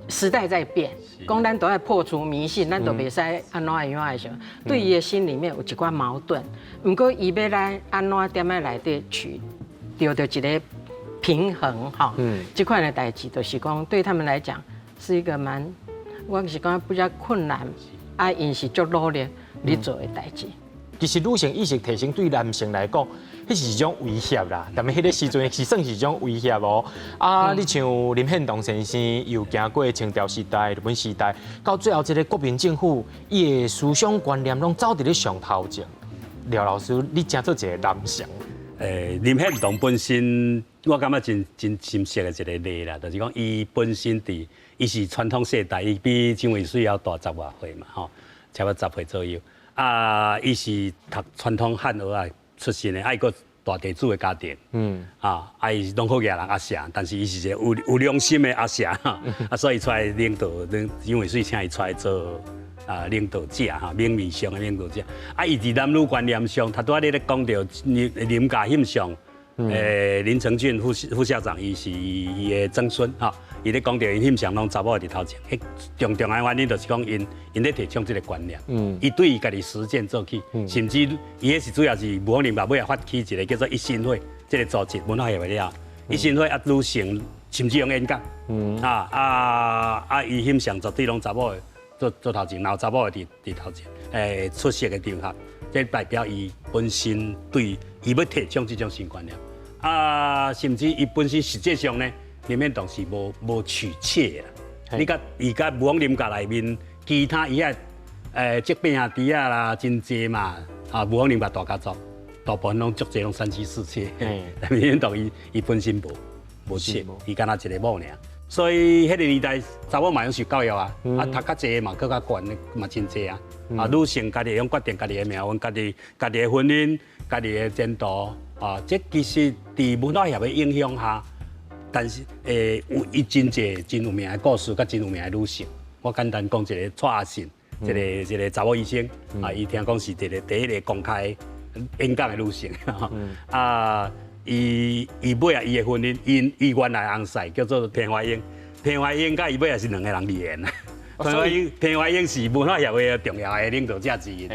時代在變，講咱都愛破除迷信，咱都袂使按怎樣的時陣，對伊的心裡面有一寡矛盾。毋過伊欲來按怎踮佇內底取著著一个平衡哈，這款的代誌就是講對他們來講是一個蠻，我是講比較困難，啊，𪜶是足努力咧做的代誌。其實女性意識提升對男性來講，彼是一種威脅啦。但是彼个時陣是算是一種威脅哦。啊，你像林獻堂先生又行過清朝時代、日本時代，到最後這个國民政府，伊的思想觀念攏走佇咧上頭前。廖老師，你誠做一个男性。林獻堂本身，我感覺真真深刻的一个例啦，就是講伊本身佇伊是傳統世代，伊比蔣渭水猶大十外歲嘛，吼，差不多十歲左右。啊，伊是讀傳統漢學仔出身的，啊，伊閣大地主的家庭，啊，啊，伊是攏好額人阿舍，但是伊是一個有良心的阿舍，啊，所以出來領導，蔣渭水請伊出來做領導者哈，名義上的領導者。啊，伊佇男女觀念上，頭拄仔你咧講著林家翕相，林成俊副校長，伊是伊的曾孫吼，伊咧講著𪜶翕相攏查某佇頭前，彼重重要原因就是講𪜶咧提倡這個觀念，伊對伊家己實踐做起，甚至伊彼是主要是霧峰林家尾仔發起一個叫做一心會這個組織，文化協會了，一心會啊女性甚至用演講，伊翕相絕對攏查某的做頭前，然後查某的佇頭前，出席的場合，這代表伊本身對伊欲提倡這種新觀念。啊，甚至伊本身實際上呢，林獻堂是無娶妾啦。你佮伊佮霧峰林家內面，其他伊遐這邊兄弟仔啦，真濟嘛。啊，霧峰林家大家族，大部分攏足濟攏三妻四妾。但林獻堂伊本身無妾，伊敢若一个某爾。所以彼個年代，查某嘛攏受教育啊，啊讀較濟嘛，閣較懸嘛真濟啊。啊，女性家己會用決定家己的命運，家己的婚姻，家己的前途。啊，這其實佇文化協的影響下，但是有伊真濟真有名的故事，佮真有名的女性。我簡單講一個蔡阿信，一個查某醫生，啊，伊聽講是一個第一個公開演講的女性。啊，伊尾仔伊的婚姻，伊原來翁婿叫做彭懷英，彭懷英佮伊尾仔是兩個人離緣。彭懷英是文化協會重要的領導者之一。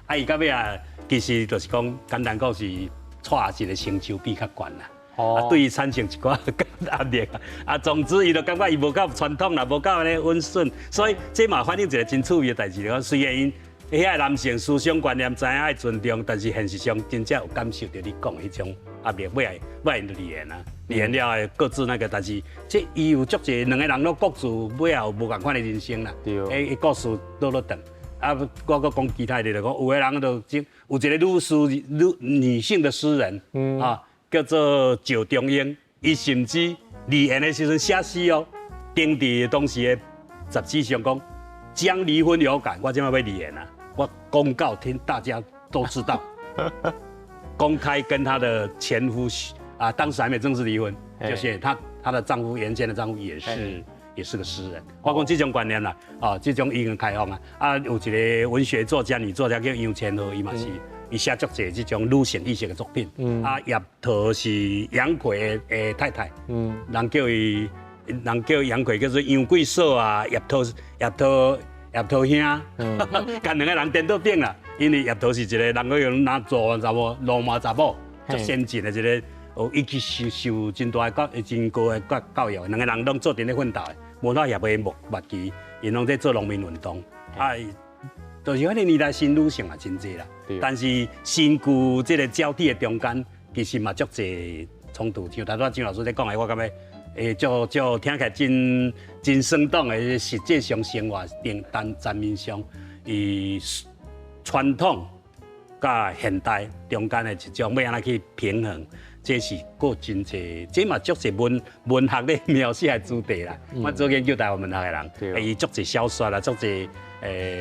啊，伊到尾仔其實就是講簡單講是。蔡阿信的成就比較懸啦，啊，對伊產生一寡壓力啊。總之，伊就感覺伊無夠傳統啦，無夠按呢溫順，所以這嘛反映一個真趣味的代誌。講雖然𪜶遐个男性思想觀念知影愛尊重，但是現實上真正有感受著你講的彼種壓力，尾仔尾仔𪜶就離緣啊，離緣了後各自那個，但是這伊有足濟兩個人攏各自尾後有無仝款的人生啦。彼故事倒落轉。啊，我閣講其他的，就講有的人就有一個女詩女性的詩人，啊，叫做趙中英，伊甚至離緣的時陣寫詩哦，登佇當時的雜誌上講，將離婚有感，我這擺欲離緣啊，我公告聽大家都知道，公開跟她的前夫啊，當時還沒正式離婚，就是她的丈夫原先的丈夫也是個詩人，我講這種觀念啦，哦，這種已經開放啊。啊，有一個文學作家、女作家叫楊千鶴，伊嘛是，伊寫足濟這種女性意識的作品。啊，葉桃是楊逵的太太，人叫伊，人叫楊逵叫做楊貴嫂啊，葉桃兄，共兩个人顛倒反啦。因為葉桃是一個人講用哪做查某，羅馬查某，足先進的一個，哦，伊去受真大的教，真高的教育，兩個人攏做陣咧奮鬥的。文化協會末期，𪜶攏在做農民運動，啊，就是彼个年代新女性嘛真濟啦。但是新舊這個交替的中間，其實嘛足濟衝突。像頭拄仔張老師咧講的，我感覺足足聽起來真生動的，實際上生活頂單層面上，伊傳統佮現代中間的一種欲按怎去平衡。這是閣真濟，這嘛足濟文學咧描寫的主題啦。我做研究台灣文學的人，伊足濟小說啦，足濟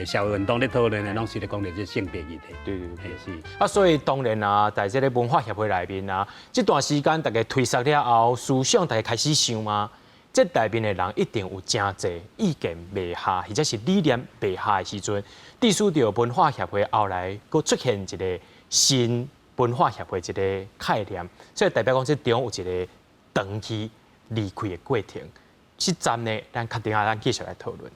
社會運動咧討論的，攏是咧講著這性別議題。對對對，是。啊，所以當然啊，在這个文化協會內面啊，這段時間大家推捒了後，思想大家開始想嘛，這內面的人一定有真濟意見袂合，或者是理念袂合的時陣，致使著文化協會後來閣出現一個新文化協會一個概念，所以代表講這中有一個長期離開的過程。這站呢，咱確定下，咱繼續來討論。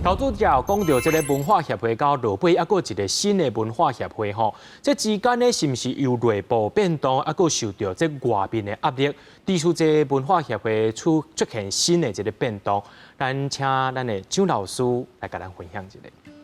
頭拄才有講著這个文化協會到落尾，猶閣有一個新的文化協會吼，這之間呢，是毋是由內部變動，猶閣受著這外面的壓力，致使這個文化協會出現新的一個變動？咱請咱的張老師來共咱分享一下。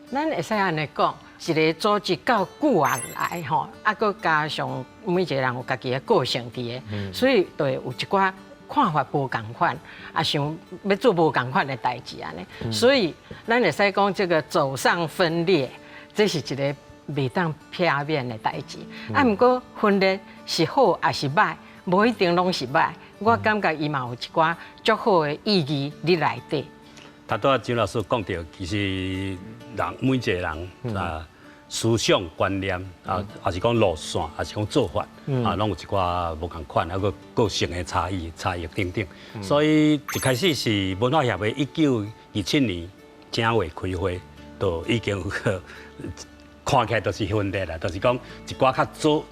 咱會使按呢講，一个組織夠久啊來吼，啊，閣加上每一個人有家己的個性佇个，所以就會有一寡看法無仝款，啊，想欲做無仝款的代誌按呢，所以咱會使講這個走上分裂，這是一個袂當避免的代誌。啊，毋過分裂是好抑是䆀，無一定攏是䆀。我感覺伊嘛有一寡足好的意義佇內底。頭拄仔蔣老師講著，其實人每一個人啊，思想觀念啊，抑是講路線，抑是講做法啊，攏有一寡無仝款，抑閣個性的差異、差異等等。所以一開始是文化協會1927年正月開會，就已經看起來就是分裂啦，就是講一寡較左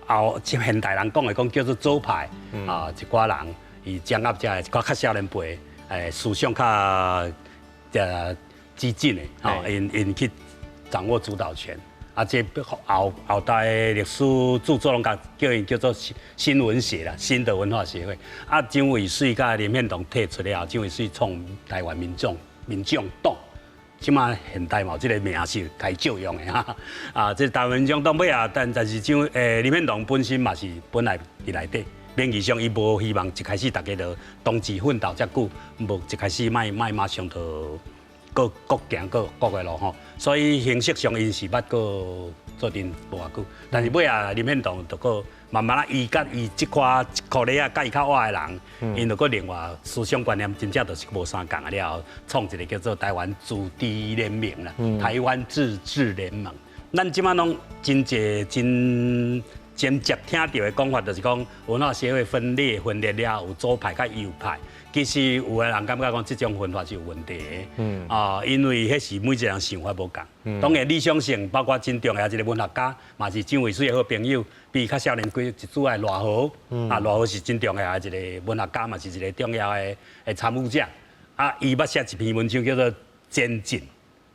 後，像現代人講的講叫做左派啊，一寡人伊掌握遮一寡較少年輩，思想較激進的，吼，𪜶𪜶去掌握主導權。啊，這後後代歷史著作攏共叫𪜶叫做新新文協啦，新的文化協會。啊，蔣渭水佮林獻堂退出了後，蔣渭水創台灣民眾黨，這馬現代嘛，這个名是該借用的哈。啊，這台灣民眾黨尾啊，但是蔣林獻堂本身嘛是本來佇內底，名義上伊無希望一開始大家就同志奮鬥遮久，無一開始莫莫馬上就閣各行各各的路吼，所以形式上𪜶是捌閣做陣無偌久，但是尾仔林獻堂就閣慢慢仔，伊佮伊這塊箍咧仔，佮伊較倚的人，𪜶就閣另外思想觀念真正就是無相仝了後，創一個叫做台灣自治聯盟啦，台灣自治聯盟。咱這馬攏真濟真間接聽著的講法，就是講文化協會分裂分裂了後，有左派佮右派。其實有的人感覺講這種分法是有問題的，啊，因為彼是每一個人想法無仝。當然理想性，包括真重要一個文學家，嘛是蔣渭水的好朋友，比伊較少年幾一組的賴和，啊，賴和是真重要的一個文學家，嘛是一個重要的的參與者。啊，伊捌寫一篇文章叫做《前進》，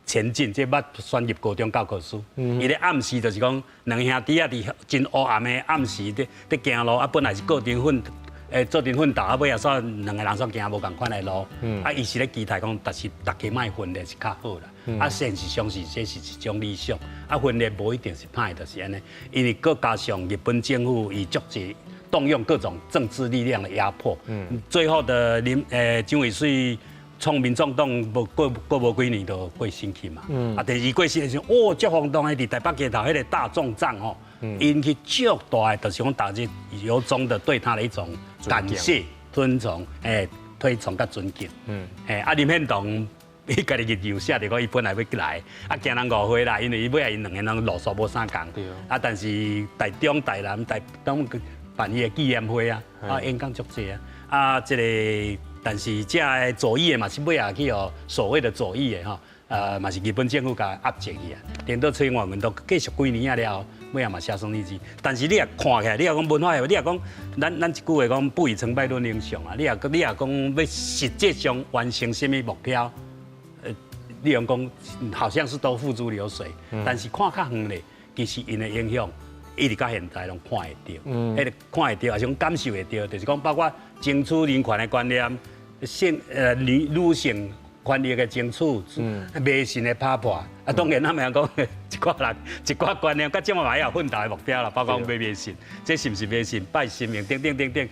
前進，這捌選入高中教科書。伊咧暗示就是講，兩兄弟仔佇真黑暗的暗時佇佇行路，啊，本來是個人奮。做陣奮鬥，啊，尾仔煞兩個人煞行無仝款的路，啊，伊是咧期待講，但是大家莫分裂是較好啦。啊，現實上是這是一種理想，啊，分裂無一定是歹，就是按呢，因為閣加上日本政府伊足濟動用各種政治力量的壓迫，最後的林蔣渭水創民眾黨無過過無幾年就過身去嘛，啊，第二過身的時陣，哦，足轟動的佇台北街頭彼個大眾葬吼，引起足大的，就是講大家由衷的對他的一種感謝、尊崇、推崇佮尊敬。啊，林獻堂伊家己日有寫著講，伊本來欲來，啊，驚人誤會啦，因為伊尾仔𪜶兩个人路數無相仝。啊，但是台中、台南、台東辦伊的紀念會啊，啊，演講足濟啊，啊，這個但是這个左翼的嘛是尾仔去予所謂的左翼的吼，嘛是日本政府共壓制去啊。顛倒催我們都繼續幾年啊了後，尾仔嘛銷聲匿跡。但是你若看起來，你若講文化，你若講咱一句話講不以成敗論英雄啊，你若講欲實際上完成啥物目標，你用講好像是都付諸流水，但是看較遠咧，其實𪜶的影響一直到現在攏看會著，彼个看會著，抑是講感受會著，就是講包括爭取人權的觀念，性女性權益的爭取，迷信的打破，啊，當然咱們講一寡人一寡觀念，佮這馬嘛也有奮鬥的目標啦，包括講買迷信，這是毋是迷信，拜神明等等等等，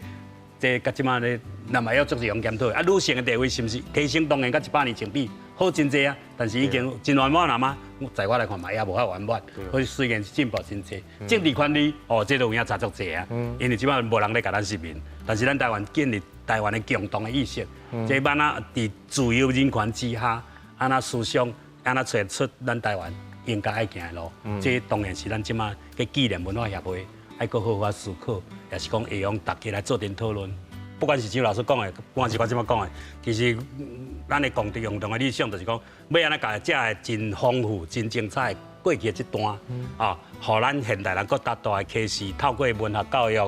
這佮這馬咧，咱嘛要做一種檢討。啊，女性的地位是毋是提升？當然佮100年前比好真濟啊，但是已經真圓滿了嗎？在我來看嘛，也無遐圓滿。所以雖然是進步真濟，政治權利哦，這都有影差足濟啊。因為這馬無人咧共咱殖民，但是咱台灣建立台灣的共同的意識，這按怎佇自由人權之下，按怎思想，按怎揣出咱台灣應該愛行的路，這當然是咱這馬去紀念文化協會，愛閣好好思考，也是講會用大家來做陣討論。不管是蔣老師講的，不管是我這馬講的，其實咱的共同共同的理想就是講，欲按怎共這个真豐富、真精彩的過去的這段，啊，予咱現代人閣較大的啟示，透過文學教育、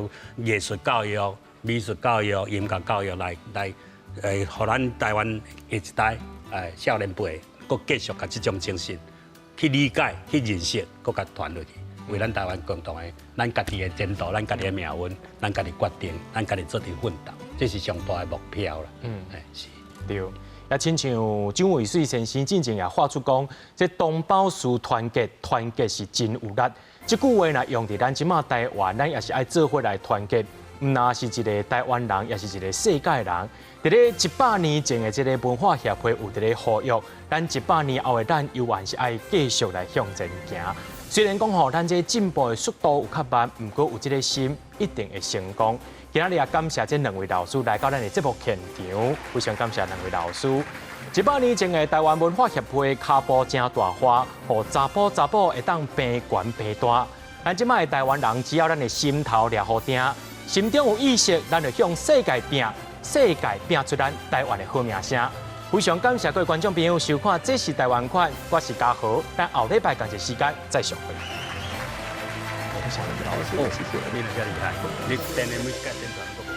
藝術教育、美術教育、音樂教育來，予咱台灣下一代少年輩，閣繼續共這種精神去理解、去認識，閣共傳落去，為咱台灣共同的、咱家己的前途、咱家己的命運、咱家己決定、咱家己做陣奮鬥，這是上大的目標啦。是。對。也親像蔣渭水先生進前也發出講，這同胞需團結，團結是真有力。這句話若用佇咱這馬台灣，咱也是愛做伙來團結，毋但是一个台灣人，也是一个世界人。佇咧100年前的這个文化協會有佇咧呼籲，咱100年後的咱猶原是愛繼續來向前行。雖然講吼，咱這進步的速度有較慢，毋過有這个心，一定會成功。今仔日也感謝這兩位老師來到咱的節目現場，非常感謝兩位老師。100年前的台灣文化協會跤步誠大華，予查埔查某會當平懸平大。咱這擺的台灣人，只要咱的心頭掠予定，心中有意識，咱就向世界拼，世界拼出咱台灣的好名聲。非常感謝各位觀眾朋友收看，這是台灣款，我是嘉豪，咱後禮拜仝一時間再相會。謝謝老師，謝謝，你比較厲害，你電腦沒改電腦。